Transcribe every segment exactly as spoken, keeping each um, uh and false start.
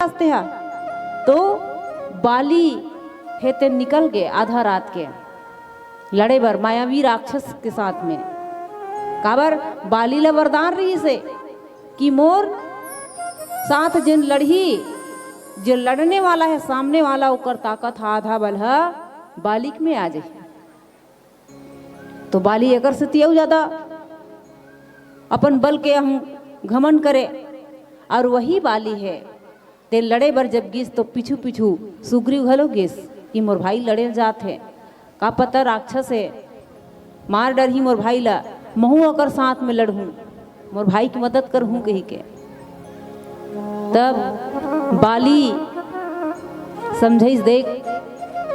रास्ते हा। तो बाली हे ते निकल गे आधा रात के लड़े बर मायावी राक्षस के साथ में। काबर बाली ला वरदान रहिस हे कि मोर साथ जेन लड़ही, जो लड़ने वाला है सामने वाला, ओकर ताकत हा आधा बल हा बालिक में आ जाही। तो बाली एकर सेती अउ ज्यादा अपन बल के अहं-, घमंड करे। और वही बाली हे ते लड़े बर जब गिस तो पीछू पीछू सुग्रीव घलो गिस कि मोर भाई लड़े जात हे, का पता राक्षस हे, मार डरही मोर भाई ला, महू ओकर साथ में लड़हूं, मोर भाई की मदद करहूं कही के। तब बाली समझइस, देख,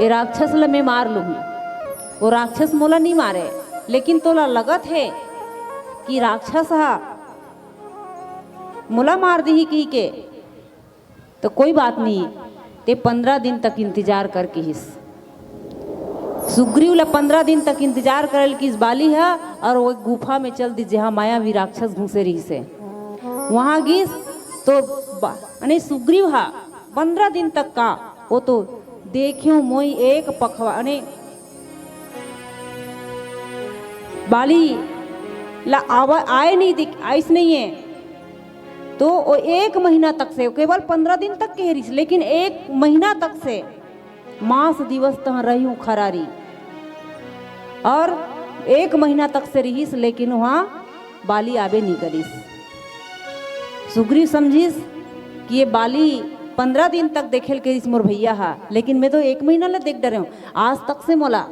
ए राक्षस ला मैं मार लूहूं, वो राक्षस मोला नहीं मारे, लेकिन तोला लगत हे कि राक्षस हा मोला मार दिही कही के, तो कोई बात नहीं, ते पंद्रह दिन तक इंतजार कर किहिस। सुग्रीव ला पंद्रह दिन तक इंतजार करल किस बाली हा, और वो गुफा में चल दिस, जहाँ मायावी राक्षस घुसे रहिस हे। वहां गिस तो बा-, अने सुग्रीव हा पंद्रह दिन तक का, वो तो देख्यो मोई एक पखवा, अने बाली ला आवा-, आए नहीं दिख, आइस नहीं है। तो वो एक महीना तक से, केवल पंद्रह दिन तक के रिहिस, लेकिन एक महीना तक से मास दिवस तह रही हूँ खरारी, और एक महीना तक से रिहिस, लेकिन वहाँ बाली आबे नहीं करिस। सुग्रीव समझिस कि ये बाली पंद्रह दिन तक देखेल करिस मोर भैया हा, लेकिन मैं तो एक महीना ले देख डरे हूँ, आज तक से मोला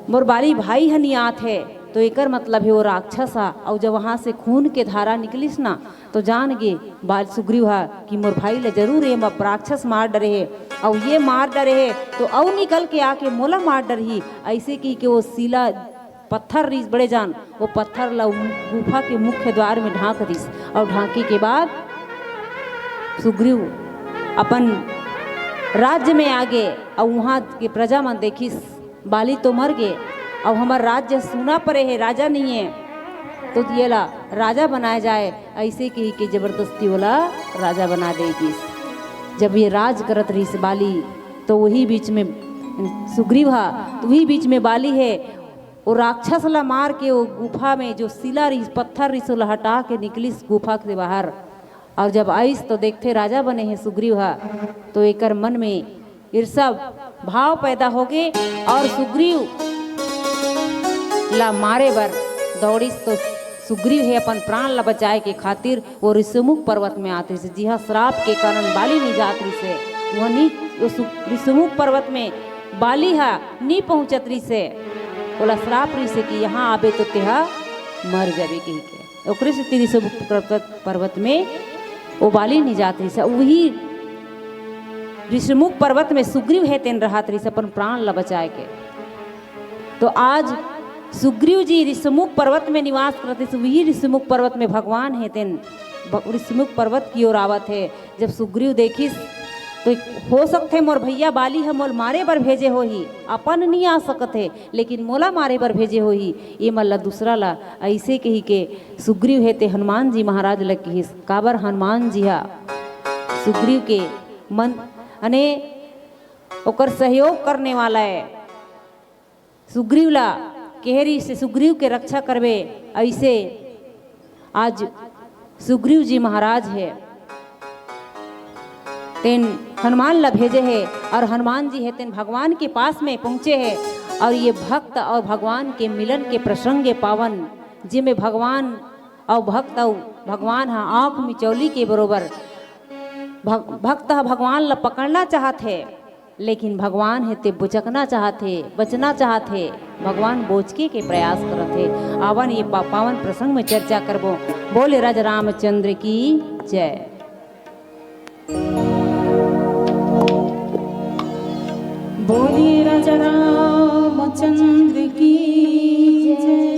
मोर बाली भाई ह नियात हे, तो एकर मतलब हे वो राक्षस हा। अउ जब वहां से खून के धारा निकलिस ना, तो जान गे बाल सुग्रीव हा कि मोर भाई ले जरूर ये म-, राक्षस मार डरे हे, अउ ये मार डरे हे तो अउ निकल के आके मोला मार डरही। ऐसे कही के वो शिला पत्थर रिस बड़े जान, वो पत्थर ला गुफा के मुख्य द्वार में ढांक दिस। और ढांके के बाद सुग्रीव अपन राज्य में आ गे, और वहां के प्रजा मन देखिस, बाली तो मर गे, अब हमर राज्य सूना परे हे, राजा नहीं है, तो ये ला राजा बनाया जाए। ऐसे कही के जबरदस्ती वाला राजा बना दे दिस। जब ये राज करत रहिस बाली, तो वही बीच में सुग्रीव हा, तो वही बीच में बाली हे, वो राक्षस ला मार के वो गुफा में जो शिला रहिस, पत्थर रहिस, ओला हटा के निकलिस गुफा के बाहर। और जब आइस तो देखथे राजा बने हे सुग्रीव हा, तो एकर मन में ईर्षा भाव पैदा होगे और सुग्रीव ला मारे बर दौड़िस। तो सुग्रीव हे अपन प्राण ला बचाए के खातिर वो ऋषिमुख पर्वत में आत रहिस, जिहां श्राप के कारण बाली नी जात रहिस हे। वह नी, वो सु-, ऋषिमुख पर्वत में बाली हा नी पहुंचत रहिस हे। ओला श्राप रहिस हे कि यहाँ आबे तो तेहा मर जाबे कही के। ओकरे सेती ऋषिमुख पर्वत, पर्वत में वो बाली नी जात रहिस हे। वही ऋषिमुख पर्वत में सुग्रीव हे तेन रहत रहिस अपन प्राण ला बचाए के। तो आज सुग्रीव जी ऋषिमुख पर्वत में निवास करत रहिस, वही ऋषिमुख पर्वत में भगवान हे तेन भ-, ऋषिमुख पर्वत की ओर आवत हे। जब सुग्रीव देखिस तो हो सकथे मोर भैया बाली ह मोल मारे बर भेजे होही, अपन नी आ सकत हे, लेकिन मोला मारे बर भेजे होही, ये मन ला दूसरा ला। ऐसे कही के सुग्रीव हे ते हनुमान जी महाराज ल किहिस। काबर हनुमान जी हा सुग्रीव के मन, अने ओकर सहयोग करने वाला है। सुग्रीव ला केहे रिहिस हे सुग्रीव के रक्षा करबे, ऐसे आज सुग्रीव जी महाराज हे, तेन हनुमान ला भेजे हे और हनुमान जी हे तेन भगवान के पास में पहुंचे हे। और ये भक्त और भगवान के मिलन के प्रसंग हे पावन, जेमे भगवान और भक्त और भगवान हा आंख मिचौली के बरोबर भग-, भक्त ह भगवान ला पकड़ना चाहत हे, लेकिन भगवान हे ते बुचकना चाहत हे, बचना चाहत हे। भगवान बोचके के प्रयास करत हे। आवन ये पा-, पावन प्रसंग में चर्चा करबो। बोले राजा रामचंद्र की जय। बोले राजा रामचंद्र की जय।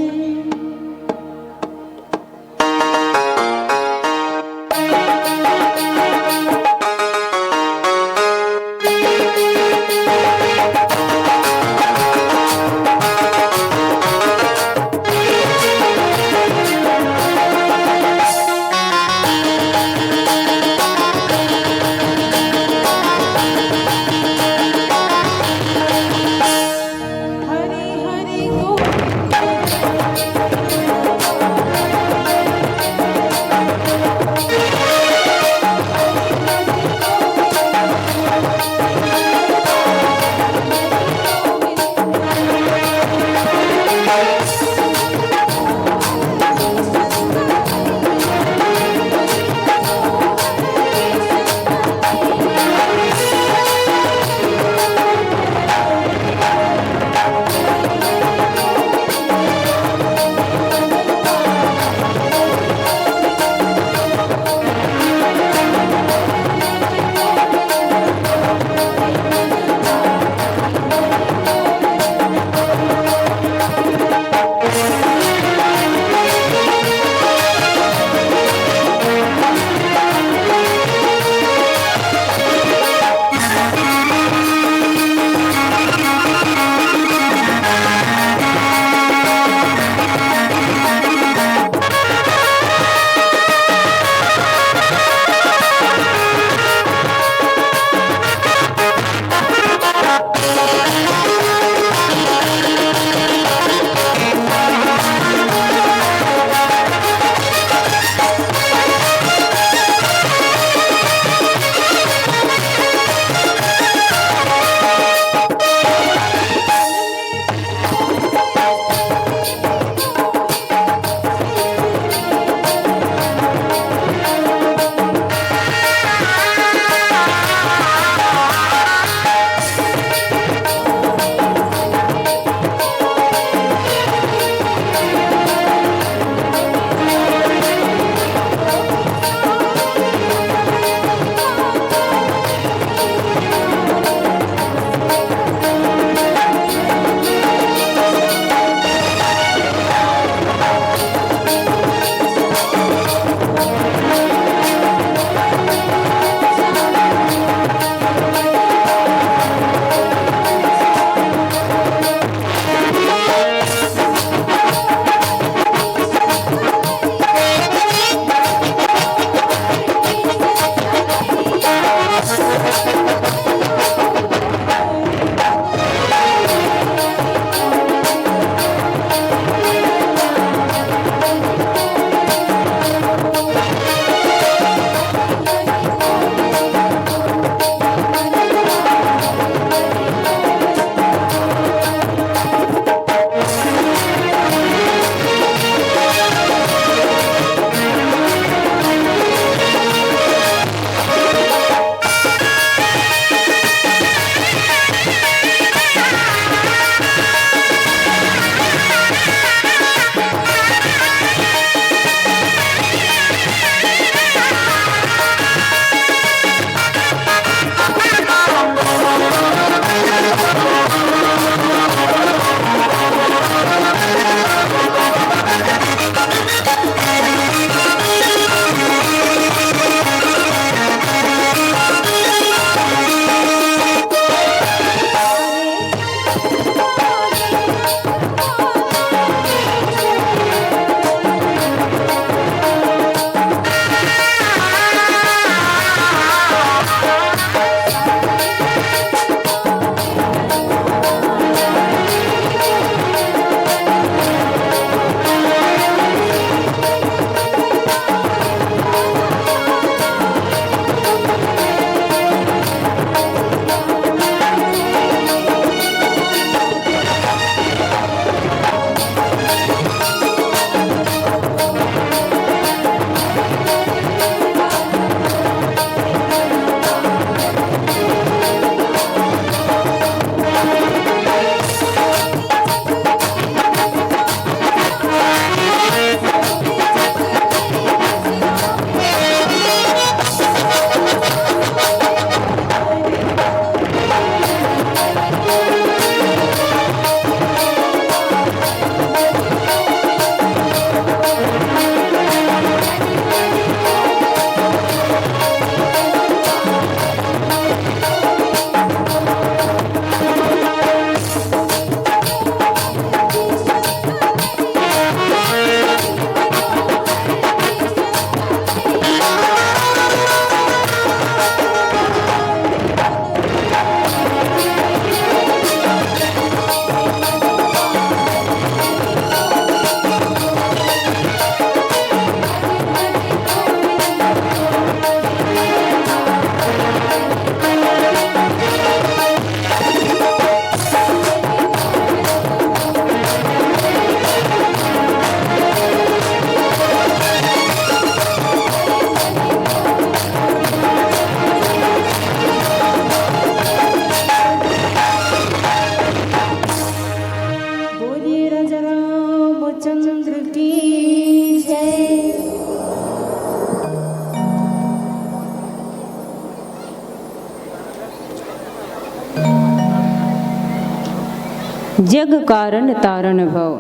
जग कारण तारण भव,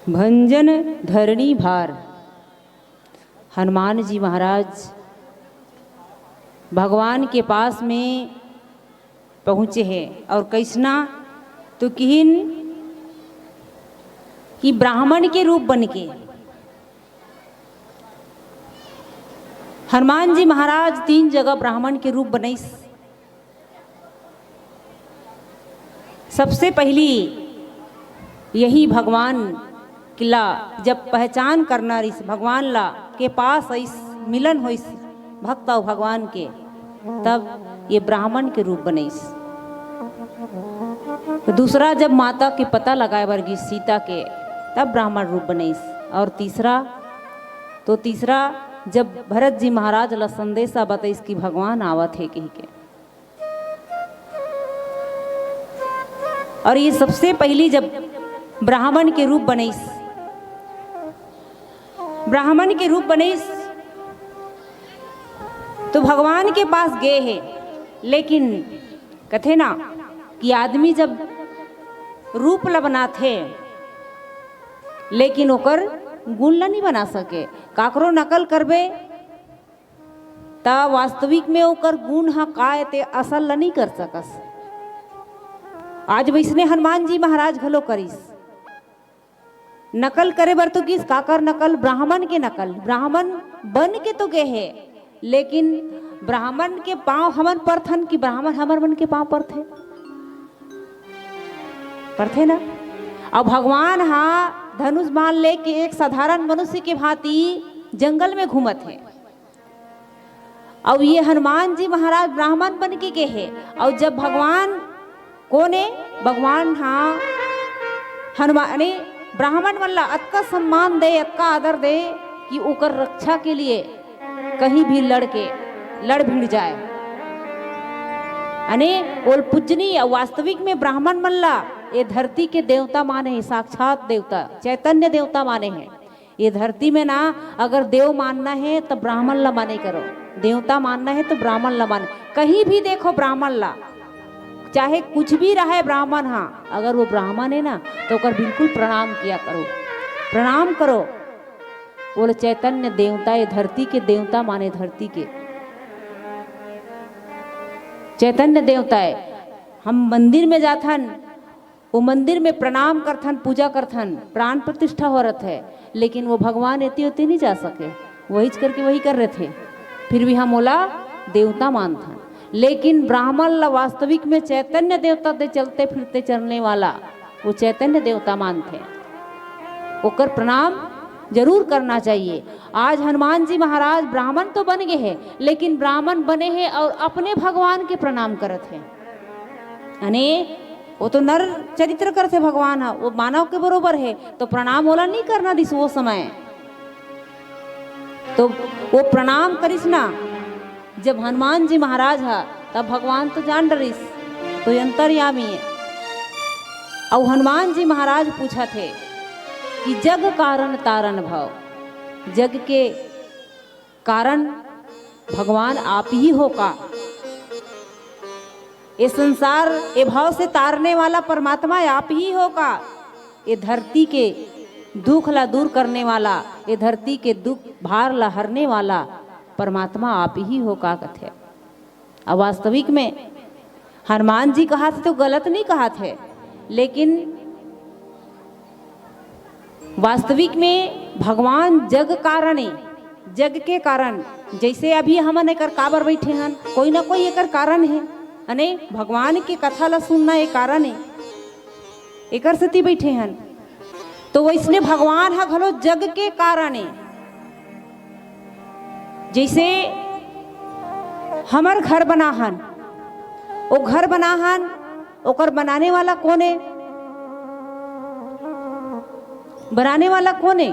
भंजन धरणी भार। हनुमान जी महाराज भगवान के पास में पहुँचे हे और कइसना तो किहिन कि ब्राह्मण के रूप बन के हनुमान जी महाराज तीन जगह ब्राह्मण के रूप बनइस। सबसे पहली यही भगवान ला जब पहचान करना रहिस, भगवान ला के पास अइस, मिलन होइस भक्त अउ भगवान के, तब ये ब्राह्मण के रूप बनइस। तो दूसरा जब माता के पता लगाए बर गिस सीता के, तब ब्राह्मण रूप बनइस। और तीसरा, तो तीसरा जब भरत जी महाराज ला संदेशा बतइस कि भगवान आवत हे कहि के, और ये सबसे पहली जब ब्राह्मण के रूप बनइस, ब्राह्मण के रूप बनइस, तो भगवान के पास गे हे। लेकिन कथे ना कि आदमी जब रूप ला बनाथे, लेकिन ओकर गुण ला नहीं बना सके। काकरो नकल करबे, त वास्तविक में ओकर गुण ह का ए, ते असल ल नइ कर सकस। आज वइसने हनुमान जी महाराज घलो करिस। नकल करे बर तो गिस, काकर नकल? ब्राह्मण के नकल। ब्राह्मण बन के तो गे हे, लेकिन ब्राह्मण के पाँव हमन परथन कि ब्राह्मण हमर मन के पाँव परथे? परथे ना। अब भगवान हा धनुष बाण लेके एक साधारण मनुष्य के भांति जंगल में घूमत हे। अउ ये हनुमान जी महाराज ब्राह्मण बन के गे हे। अउ जब भगवान कोने, भगवान हा हनुमान ने ब्राह्मण मन ला अतका सम्मान दे, अतका आदर दे कि ओकर रक्षा के लिए कहीं भी लड़ के, लड़ भिड़ जाए। अने ओल पूजनी अउ वास्तविक में ब्राह्मण मन ला ये धरती के देवता माने हे, साक्षात देवता, चैतन्य देवता माने हे। ये धरती में ना अगर देव मानना हे तो ब्राह्मण ला माने करो, देवता मानना हे तो ब्राह्मण ला माने। कहीं भी देखो ब्राह्मण ला, चाहे कुछ भी रहे ब्राह्मण, हाँ, अगर वो ब्राह्मण हे ना तो ओकर बिल्कुल प्रणाम किया करो, प्रणाम करो। बोले चैतन्य देवता, ये धरती के देवता माने, धरती के चैतन्य देवता हे। हम मंदिर में जाथन, वो मंदिर में प्रणाम करथन, पूजा करथन, प्राण प्रतिष्ठा हो रथे, लेकिन वो भगवान एती ओती नहीं जा सके, वहीच करके वही कर रहे थे। फिर भी हम ओला देवता मानथन। लेकिन ब्राह्मण ला वास्तविक में चैतन्य देवता दे चलते फिरते चलने वाला वो चैतन्य देवता मानथे, ओकर प्रणाम जरूर करना चाहिए। आज हनुमान जी महाराज ब्राह्मण तो बन गए हैं, लेकिन ब्राह्मण बने हैं और अपने भगवान के प्रणाम करत हैं। अने वो तो नर चरित्र करथे भगवान ह, वो मानव के बरोबर हे, तो प्रणाम ओला नहीं करना दिस वो समय। तो वो प्रणाम करिस ना, जब हनुमान जी महाराज ह, तब भगवान तो जान डरिस, तो अंतर्यामी हे। अउ हनुमान जी महाराज पूछत हे कि जग कारण तारण भव, जग के कारण भगवान आप ही हो का? ये संसार, ये भाव से तारने वाला परमात्मा आप ही हो का? ये धरती के दुख ला दूर करने वाला, ये धरती के दुख भार ला हरने वाला परमात्मा आप ही हो का कथे? अब वास्तविक में हनुमान जी कहाथे तो गलत नहीं कहाथे, लेकिन वास्तविक में भगवान जग कारण हे, जग के कारण। जैसे अभी हमन एकर काबर बैठे हन, कोई ना कोई एकर कारण हे। अने भगवान के कथा ला सुनना ये कारण हे, एकर सेती बैठे हन। तो वैसने भगवान ह घलो जग के कारण हे। जैसे हमर घर बना हन, वो घर बना हन, ओकर बनाने वाला कोन हे? बनाने वाला कोन हे?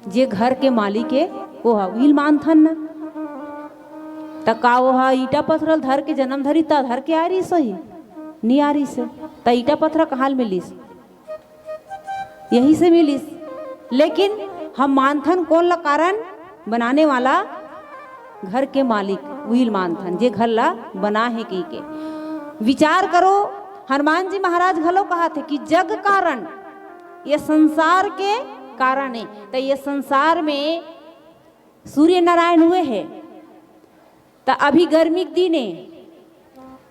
जे घर के मालिक हे, वो ह, उही ल मानथन ना। त का वो ह ईटा पथरा ल धर के जन्म धरिस, त धर के आ रहिस होही? नी आ रहिस हे। त ईटा पथरा कहाँ ल मिलिस? यही से मिलिस। लेकिन हम मानथन कोन ला कारण? बनाने वाला, घर के मालिक, उही ल मानथन, जे घर ला बना हे कहि के। विचार करो, हनुमान जी महाराज घलो कहत हे कि जग कारण, ये संसार के कारण हे। त ये संसार में सूर्य नारायण हुए हे, त अभी गर्मी के दिन हे,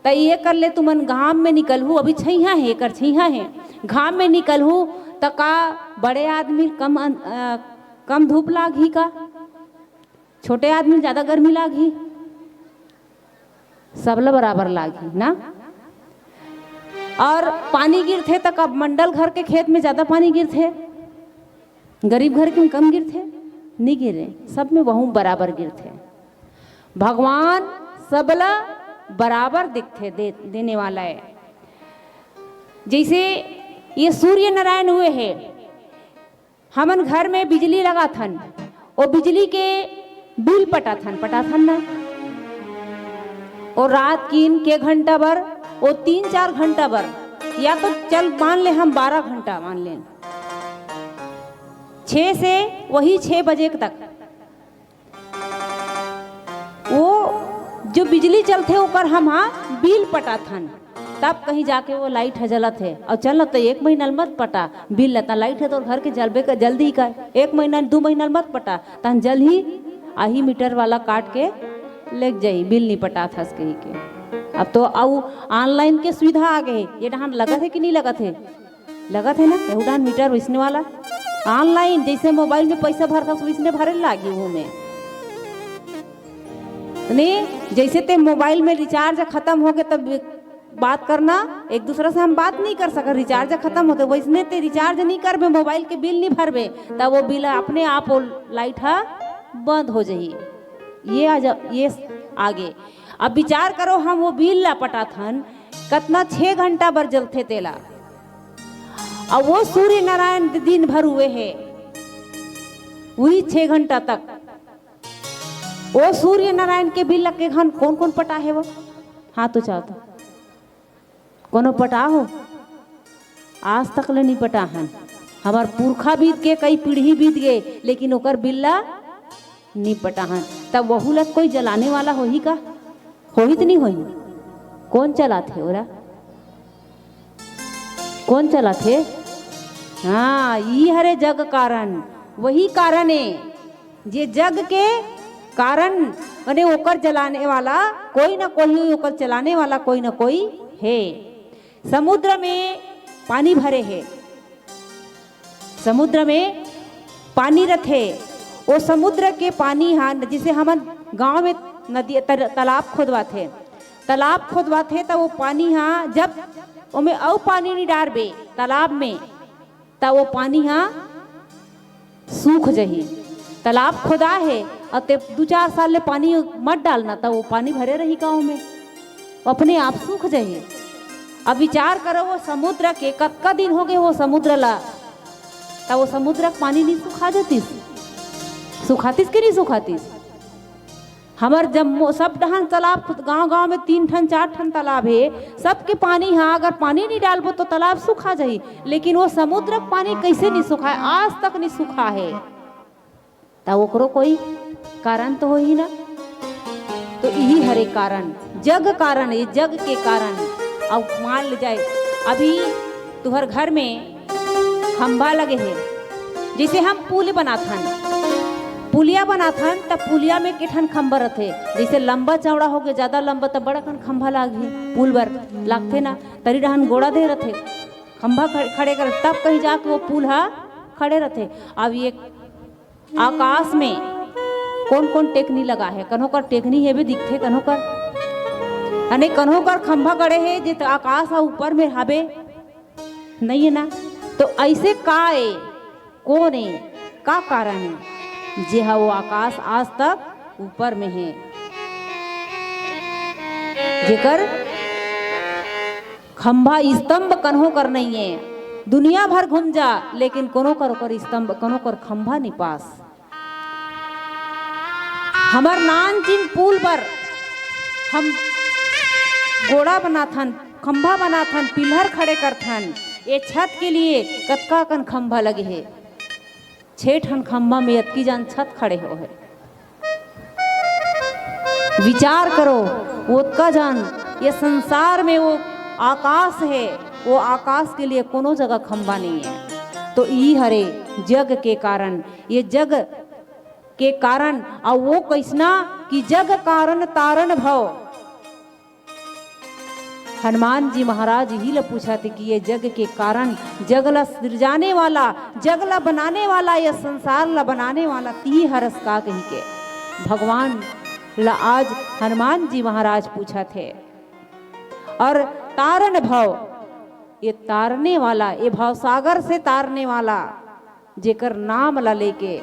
त ये कर ले तुमन घाम में निकलहू, अभी छइहा हे, एकर छइहा हे, घाम में निकलहू, त का बड़े आदमी कम अन-, अ, कम धूप लागही का? छोटे आदमी ज्यादा गर्मी लागही? सबला बराबर लागही ना। और पानी गिरथे त कब मंडल घर के खेत में ज्यादा पानी गिरथे, गरीब घर के में कम गिरथे? नहीं गिरे, सब में वहू बराबर गिरथे। भगवान सबला बराबर दिखथे, दे, देने वाला हे। जैसे ये सूर्य नारायण हुए हे, हमन घर में बिजली लगाथन, वो बिजली के बिल पटाथन, पटाथन ना। वो रात किन के घंटा बर, वो तीन चार घंटा बर, या तो चल मान ले हम बारह घंटा मान लेन, छः से वही छः बजे तक वो जो बिजली चलथे ओकर हम हा बिल पटाथन, तब कहीं जाके वो लाइट ह जलत हे। और चल न तो एक महीना ल मत पटा बिल ल, त लाइट ह तोर घर के जलबे कर जल्दी ही का, एक महीना दू महीना ल मत पटा, तहन जल ही आही मीटर वाला काट के लेग जाही, बिल नहीं पटात हस कही के। अब तो अउ ऑनलाइन के सुविधा आ गए हे, ये डहान लगत हे कि नहीं लगत हे? लगत हे ना, एहू डाहन मीटर वइसने वाला। ऑनलाइन जैसे मोबाइल में पैसा भरथस वइसने भरे लागी ओहू में। ने जैसे ते मोबाइल में रिचार्ज खत्म हो गए तब बात करना, एक दूसरा से हम बात नहीं कर सकत, रिचार्ज खत्म होते, वैसने ते रिचार्ज नहीं करबे, मोबाइल के बिल नहीं भरबे, तब वो बिल अपने आप वो लाइट हा बंद हो जाही। ये आ जा, ये आगे। अब विचार करो, हम वो बिल ला पटाथन, कतना छः घंटा बर जलथे तेला, और वो सूर्य नारायण दिन भर हुए हे, वही छः घंटा तक। वो सूर्य नारायण के बिल ला के घन कौन कौन पटा हे वो? हाथ उठाओ तो। कोनो पटा हो? आज तक ले नहीं पटा हन। हमार पुरखा बीत के, कई पीढ़ी बीत गए, लेकिन ओकर बिल ला नहीं पटा हन। तब वहू ला कोई जलाने वाला होही का? होही त नहीं होही? कौन चलाथे ओला? कौन चलाथे? हाँ, ई हरे जग कारण। वही कारण हे, जे जग के कारण, माने ओकर जलाने वाला कोई ना कोई, ओकर चलाने वाला कोई ना कोई हे। समुद्र में पानी भरे हे, समुद्र में पानी रथे, वो समुद्र के पानी हा, जैसे हमन गांव में नदी, तर-, तालाब खोदवाथे, तालाब खोदवाथे त वो पानी हा, जब ओमे अउ पानी नहीं डारबे तालाब में, त वो पानी हा सूख जही। तालाब खोदा हे और ते दू चार साल ले पानी मत डालना, त वो पानी भरे रही गाँव में, वो अपने आप सूख जही। अब विचार करो, वो समुद्र के कतका दिन हो गए वो समुद्र ला, त वो समुद्र के पानी नहीं सुखा जातिस? सुखातिस कि नहीं सुखातिस? हमर जम्मो सब डहन तालाब, गांव-गांव में तीन ठन चार ठन तालाब हे, सबके पानी हा अगर पानी नहीं डालबो तो तालाब सुखा जाही, लेकिन वो समुद्र के पानी कैसे नहीं सुखाए? आज तक नहीं सुखा हे। त ओकरो कोई कारण तो होही ना। तो यही हरे कारण, जग कारण, ये जग के कारण। अब मान ले जाए, अभी तुहर घर में खंभा लगे हे, जैसे हम पुल बनाथन, पुलिया बनाथन, त पुलिया में के ठन खंभा रथे, जैसे लंबा चौड़ा हो गए, ज्यादा लंबा, त बड़ा कन खंभा लागही, पुल बर लागथे ना, तरी डहन गोड़ा दे रथे, खंभा खड़े, खड़े कर, तब कहीं जाके वो पुल हा खड़े रथे। अब ये आकाश में कौन कौन टेकनी लगा हे? कन्हो कर टेकनी हेबे दिखथे, कन्हो कर, अने कन्हो कर खंभा गड़े हे, जे त आकाश हा ऊपर में हाबे, नहीं है ना? तो ऐसे का ए, कौन ए, का कारण है, जे हा वो आकाश आज तक ऊपर में है, जेकर खंभा स्तंभ कन्हो कर नहीं है? दुनिया भर घूम जा, लेकिन कोनो कर ओकर स्तंभ, कोनो कर खंभा नहीं पास। हमर नान चिन पुल बर हम गोड़ा बनाथन, खंभा बनाथन, पिलर खड़े करथन। ये छत के लिए कतका कन खंभा लगे हे? छह ठन खंभा में अतकी जान छत खड़े हो हे। विचार करो, ओतका जान ये संसार में वो आकाश हे, वो आकाश के लिए कोनो जगह खंभा नहीं है। तो ई हरे जग के कारण, ये जग के कारण, अउ वो कैसना कि जग कारण तारण भव। हनुमान जी महाराज ही ल पूछत हे कि ये जग के कारण, जग ला सिरजाने वाला, जग ला बनाने वाला, ये संसार ला बनाने वाला तिही हरस का कही के भगवान ला आज हनुमान जी महाराज पूछत हे। और तारण भव, ये तारने वाला, ये भवसागर से तारने वाला, जेकर नाम ला लेके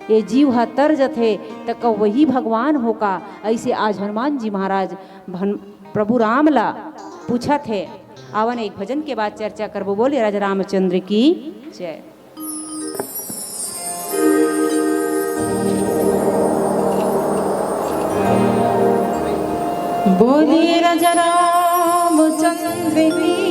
ये जीव ह तर जथे, त का वही भगवान हो का? ऐसे आज हनुमान जी महाराज भन-, प्रभु राम ला पूछत हे। आवन एक भजन के बाद चर्चा करबो। बोले राजा रामचंद्र की जय। बोलिए राजा रामचंद्र की